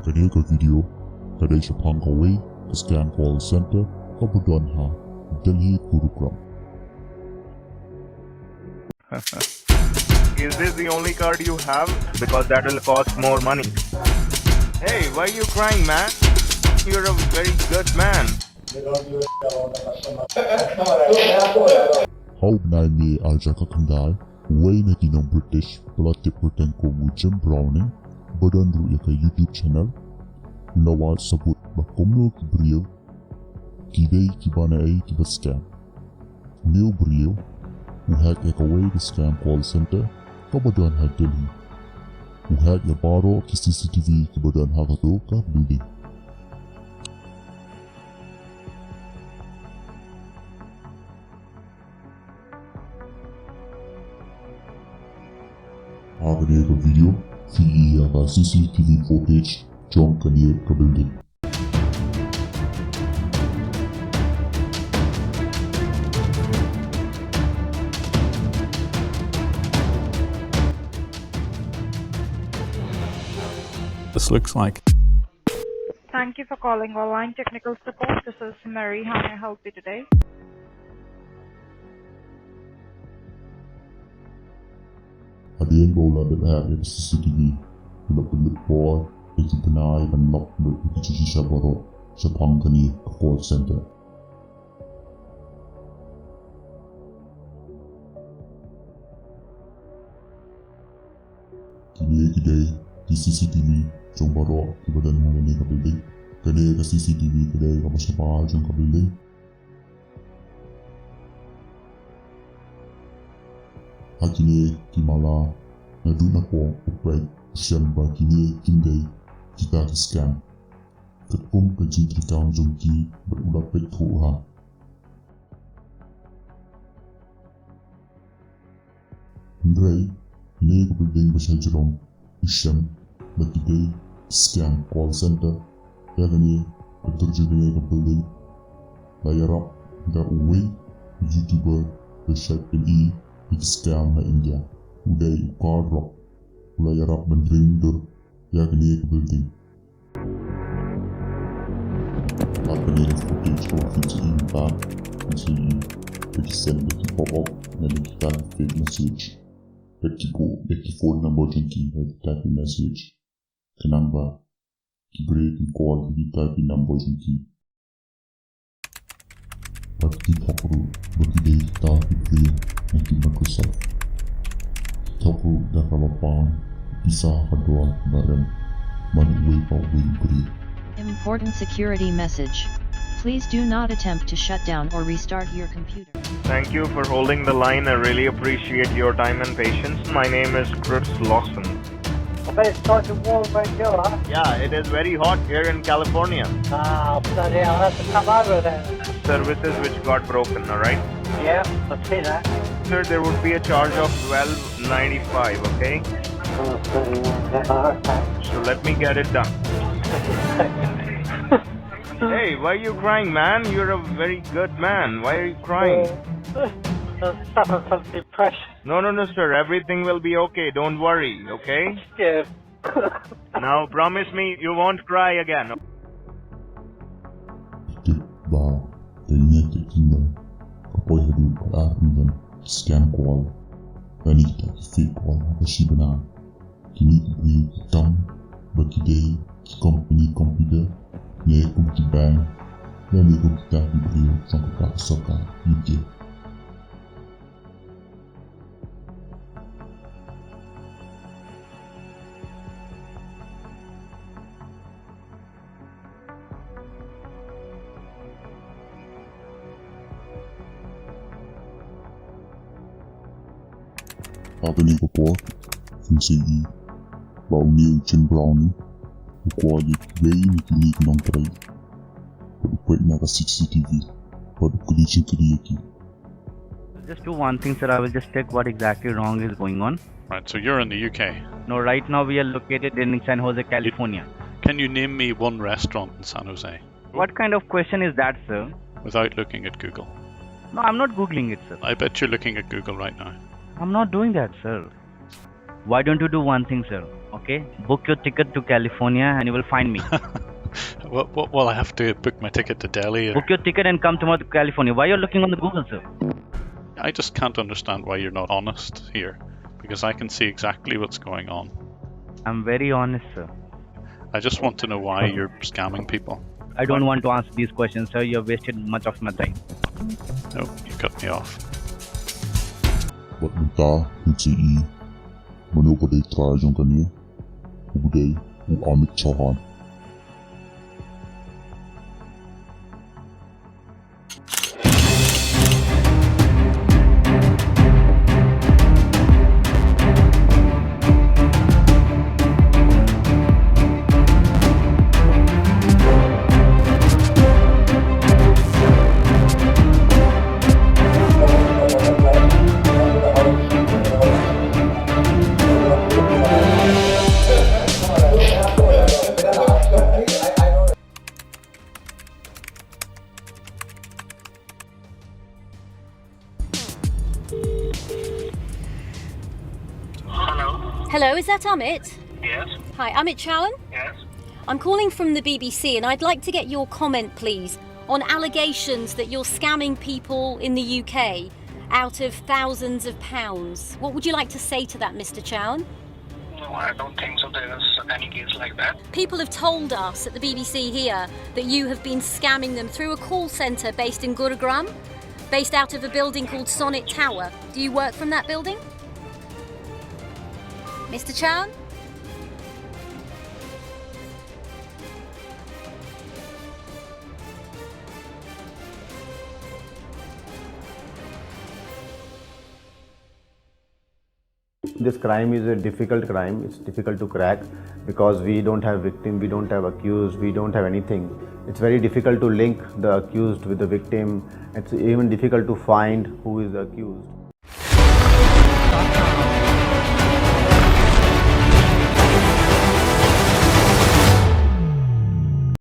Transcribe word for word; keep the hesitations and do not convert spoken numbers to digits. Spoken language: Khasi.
Kane ka video ka dei shaphang kawei ka scam call center kaba don ha Delhi, Gurugram. Is this the only card you have? Because that will cost more money. Hey, why are you crying, man? You're a very good man. Ha u bnai May arhajar khyndai, uwei na ki nong British ba la tip kyrteng kum u Jim Browning, ba don ruh ïa ka YouTube channel, u la wad sabut ba kumno ki briew ki dei kiba naei kiba scam. Une u briew u hack ïa kawei ka scam call center kaba don ha Delhi. U hack ïa baroh ki C C T V kiba don ha kato ka building. Ha kane ka video phi ïohi ïa ka C C T V footage jong kane ka building. This looks like. Thank you for calling Online Technical Support. This is Mary. How may I help you today? Hadien ba u la dep hack ïa ka C C T V, u la pynlut por ïa ki bnai ban lok lut ïa ki jingshisha baroh shaphang kane ka call center. Kine ki dei ki C C T V jong baroh kiba don ha kane ka building. Kane ka C C T V ka dei kaba shabar jong ka building. Ha kine ki mala naduh napoh u peit u shem ba kine kim dei kita ki scam. Katkum ka jingtreikam jong ki bad u la peit thuh ha. Hynrei kane ka building ba sha jrong u shem ba ki dei scam call center. Ïa kane ka dur jong kane ka building la ïarap da uwei u YouTuber ba shait pyni ïa ki scam ha India. U dei u Carl Rock. U la ïarap ban ring dur ïa kane ka building. Bad kane ka footage ka wan pynshai ïa ka, pynshai ïa ka, ki send ïa ki pop up, ïa ki, kita ki fake message. Bad ki buh ïa ki phone number jong ki ha kita ki message. Khnang ba ki briew kin call ïa kita ki number jong ki. Bad ki thok ruh ba ki dei kita ki briew na ki Microsoft. Ki thok ruh da kaba pang pisa ha ka duar ba rem ban uwei pa uwei u briew. Important security message. Please do not attempt to shut down or restart your computer. Thank you for holding the line. I really appreciate your time and patience. My name is Chris Lawson. But it's starting warm right here, huh? Yeah, it is very hot here in California. Ah, bloody hell, that's a come over there. Services which got broken, all right? Yeah, I've seen that. Sir, there would be a charge of twelve ninety-five, okay? Oh, bloody hell, yeah, all right. So let me get it done. Hey, why are you crying, man? You're a very good man. Why are you crying? I suffer from depression. No, no, no, sir. Everything will be okay. Don't worry, okay? Yes. Now promise me you won't cry again. Tip ba ka United Kingdom ka poi haduh khatar million scam call. Lane kita ki fake call ha ka shi bnai. Kine ki briew ki tam ba ki dei ki company computer ne kum ki bank lane kum kita ki briew jong kata ka sorkar U K. Ha kane ka por, phin sa ïohi ba une u Jim Browning u kwah ïa kiwei na kine ki nongtrei bad u peit na ka C C T V bad u kylli jingkylli ïa ki. Just do one thing, sir. I will just check what exactly wrong is going on. Right, so you're in the U K. No, right now we are located in San Jose, California. Can you name me one restaurant in San Jose? What kind of question is that, sir? Without looking at Google. No, I'm not Googling it, sir. I bet you're looking at Google right now. I'm not doing that, sir. Why don't you do one thing, sir? Okay? Book your ticket to California and you will find me. Well, well, well, I have to book my ticket to Delhi. Or... Book your ticket and come tomorrow to California. Why you're looking on the Google, sir? I just can't understand why you're not honest here, because I can see exactly what's going on. I'm very honest, sir. I just want to know why you're scamming people. I don't want to answer these questions, sir. You have wasted much of my time. No, you cut me off. Bad mynta ngin sa ïohi mano ba dei trai jong kane, uba dei u Amit Chauhan. Hello. Hello, is that Amit? Yes. Hi, Amit Chauhan? Yes. I'm calling from the B B C and I'd like to get your comment, please, on allegations that you're scamming people in the U K out of thousands of pounds. What would you like to say to that, Mister Chauhan? No, I don't think so. There is any case like that. People have told us at the B B C here that you have been scamming them through a call centre based in Gurugram, based out of a building called Sonnet Tower. Do you work from that building? Mister Chauhan? This crime is a difficult crime. It's difficult to crack because we don't have victim, we don't have accused, we don't have anything. It's very difficult to link the accused with the victim. It's even difficult to find who is the accused.